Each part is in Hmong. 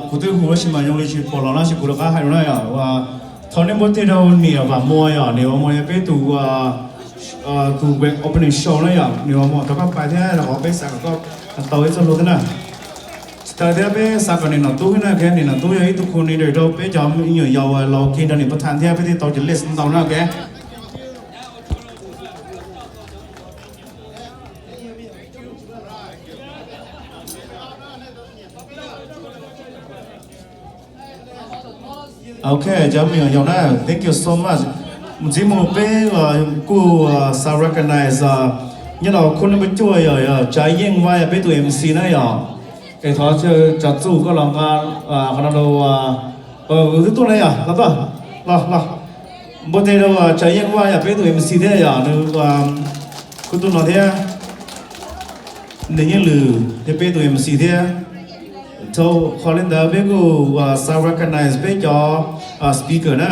Kuv twb hu tab sis mas zoo li tsis pom los no, tab sis kuv rov qab hais rau na yom, thov nej npua teg rau niam Vam Muas yom, niam Vam Muas yog peb tus, tus opening show na yom, niam Vam Muas thov koj pais thiab, rau qhov peb xav kom koj tau ib txoj hlua thiab na. Tsis tas thiab peb xav kom niam Nom Tub thiab na, niam Nom Tub yog ib tug coordinator rau peb cov me nyuam yaus uas los kis nrog niam Pov Tham thiab peb thiaj tau cov list ntau na, ok. Ok, cov me nyuam yaus na, thank you so much. Ntxiv mus peb kuj xav recognize nyob rau khub number cuaj yog Tsav Yeej Vaj yog peb tus M C na yom. Es thov Tsav Txuj koj los nqa qhov no rau, twb tuaj na yom, los tuaj, los los. Npua teg rau Tsav Yeej Vaj yog peb tus M C thiab yom, nws kuj tuaj no thiab. Nws Yeej Lwm thiab peb tus M C thiab. Thaum qhov li ntawd peb kuj xav recognize peb cov speaker na,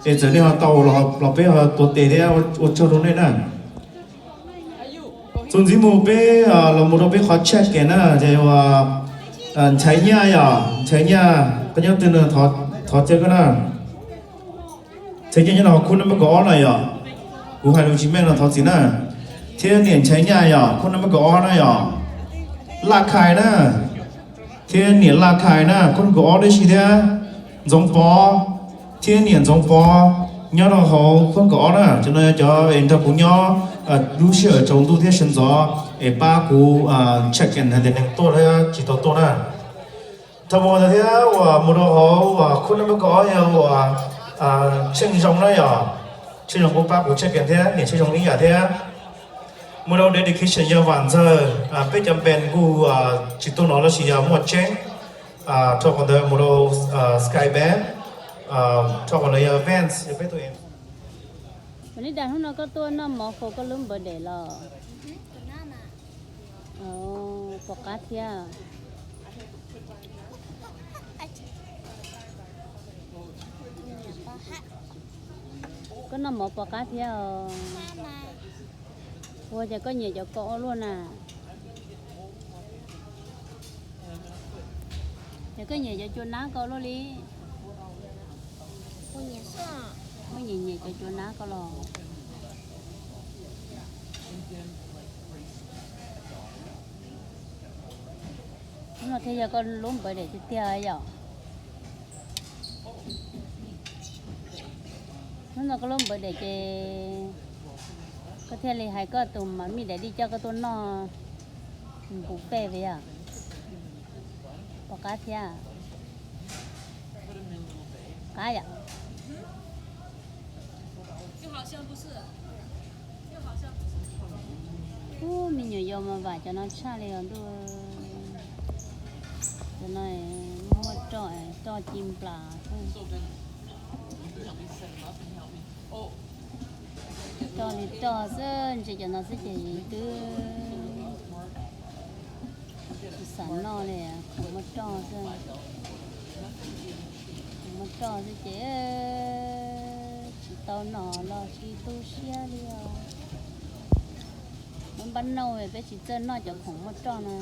es txawm nej ho tau los peb ho tuav tes thiab ua tsaug rau nej na. Txuas ntxiv mus peb los mus rau peb qhov check in na, ces Nchaiv Nyaj yom, Nchaiv Nyaj koj nyob twg no, thov caw koj na. Nchaiv Nyaj nyob rau khub number kaum ob na yom, kuv hais lus tsis meej no thov txim na. Thiab niam Nchaiv Nyaj yom, khub number kaum ob na yom, Laj Khai na, thiab niam Laj Khai na, khub number kaum ob tib si thiab, Ntxoov Pov thiab niam Ntxoov Pov nyob rau hauv khub kaum ob na. Cov no yog cov es nrog kuv nyob lub sij hawm tsaus ntuj thiab sawv ntxov es pab kuv check in hais tias neeg tuaj thiab tsis tau tuaj na. Thaum mus ntawd thiab uas mus rau hauv khub number kaum ob yog uas Tsheej Zoo na yom, Tsheej Zoo kuj pab kuv check in thiab, niam Tsheej Zoo ib yam thiab. Mus rau dedication yog Vam Ntxawg, peb cov band kuj tsis tuaj no los sis yog muaj tseeb, rau qhov ntawd mus rau Sky Band, rau qhov ntawd yog Vance yog peb tus. Ua li cas hnub no koj tuaj noj mov hauv koj lub npawv dam los? Pom qab thiab. Koj noj mov pom qab thiab os. Ua cas koj nyiam cov ko ua luaj na? Ces koj nyiam cov cua nab ko luaj li? Koj nyiam nyiam cov cua nab ko los? Hnub no thiaj yog koj lub npawv dam tiag tiag yom? Hnub no koj lub npawv dam ces koj thiaj li hais koj tus mam mij dam dij coj koj tuaj noj buffet yom? Pom qab thiab. Qab yom? Ub, me nyuam yaus mas vam cov no tshaj li os ntuj. Cov no muaj roj, roj ci nplas xwb. Roj li roj xwb, ntsia cov no xwb ces twb tsis xav noj li, khoom muaj roj xwb. Khoom muaj roj xwb ces tsis tau noj los tsis tu siab li os. Muab npab nauj peb tsis txawj noj cov khoom muaj roj na.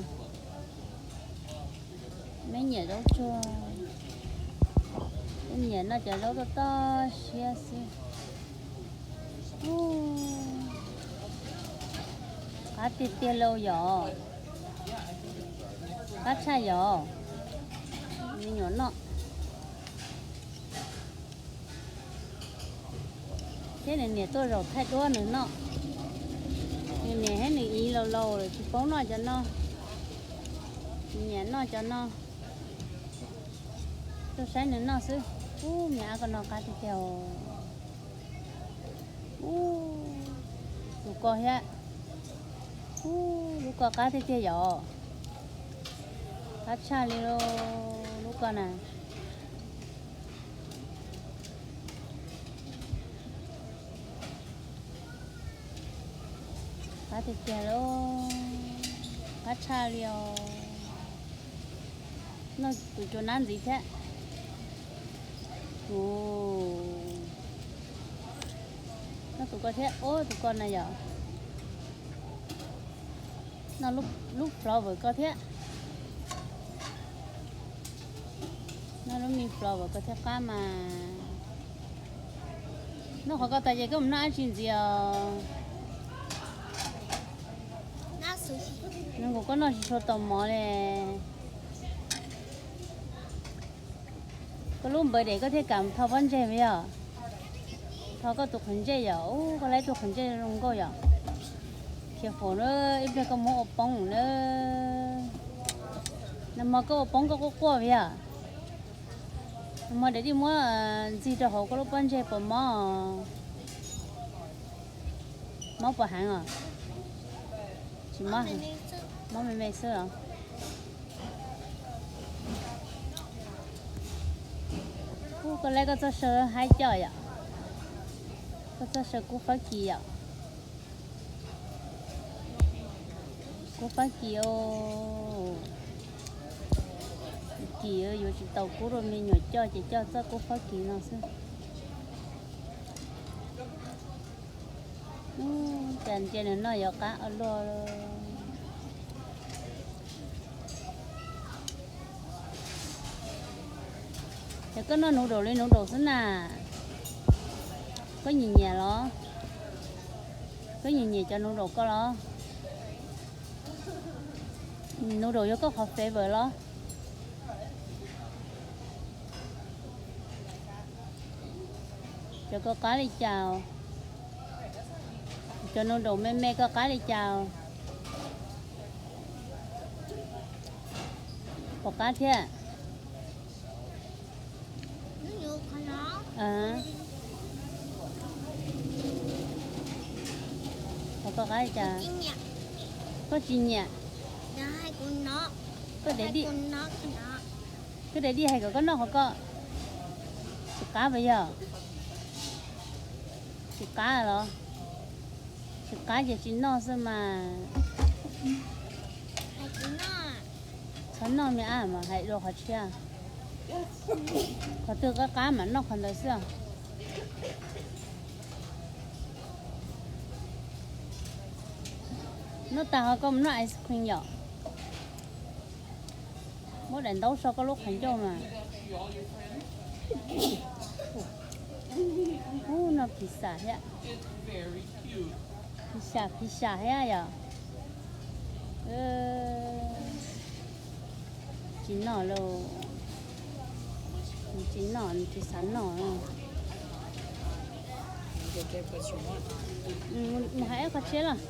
Meb nyiam zaub tsuag, meb nyiam noj cov zaub toj toj siab xwb. Qab tiag tiag lauj yom. Qab tshaj yom. Me nyuam noj. Thiab nws niam tuaj zaum thaij duab nws noj. Nws niam thiab nws iv laus laus lawm tsis paub noj cov no. Nyiam noj cov no. Tuaj saib nws noj xwb. Ub, me ab ko no qab tiag tiag. Ub, tus ko thiab. Ub, lub ko qab tiag tiag yom. Qab tshaj li lub ko na. Qab tiag tiag lauj, qab tshaj li os. Noj tus cua nab ntxiv thiab. Noj tus ko thiab, ub tus ko na yom. Noj lub flower ko thiab. Noj lub me flower koj thiaj qab mas. Noj qhov ko tas ces koj mus noj dab tsi ntxiv os? Nws nkaus koj noj tsis tshua tau mov li. Koj lub npawv dem koj thiaj kam tho pob ntseg mas yog. Tho koj tus qhov ntsej yom, ub, koj laib tus qhov ntsej zoo nkauj yom. Khiav faus na, ib pliag koj muab ua poob na. Nag hmo koj ua poob koj quaj quaj mas yog. Nag hmo dam dij muab ntxig rau hauv koj lub pob ntseg puas mob? Mob puas heev os? Tsis mob, mob me me xwb os. Ub, koj laib koj txoj saw haib coj yom. Koj txoj saw kub fab kis yom. Kub fab kis os. Kis yuav tsis tau kub rau me nyuam coj ces coj txoj kub fab kis no xwb. Cas ntsia nws noj yuav qab ua luaj. Ces koj noj noodle li noodle xwb na. Koj nyiam nyiam los? Koj nyiam nyiam cov noodle koj los? Noodle yog koj qhov favorite los? Cov koj qab li cas? Cov noodle me me koj qab li cas? Puas qab thiab? Qhov koj qab li cas? Koj tsis nyiam? Koj dam dij, koj dam dij hais kom koj noj qhov ko. Tsis qab puas yog? Tsis qab los? Tsis qab ces tsis noj xwb mas. Txhob noj me ab mas hais dua qhov tshiab. Qhov twg qab qab mas noj qhov ntawd xwb. Noj tas ho koj mus noj ice cream yom. Muab daim ntaub so koj lub qhov ncauj mas. Ub, noj pizza thiab. Pizza, pizza thiab yom. Tsis noj lauj. Tsis noj, tsis xav noj. Mus hais ib qho tshiab los.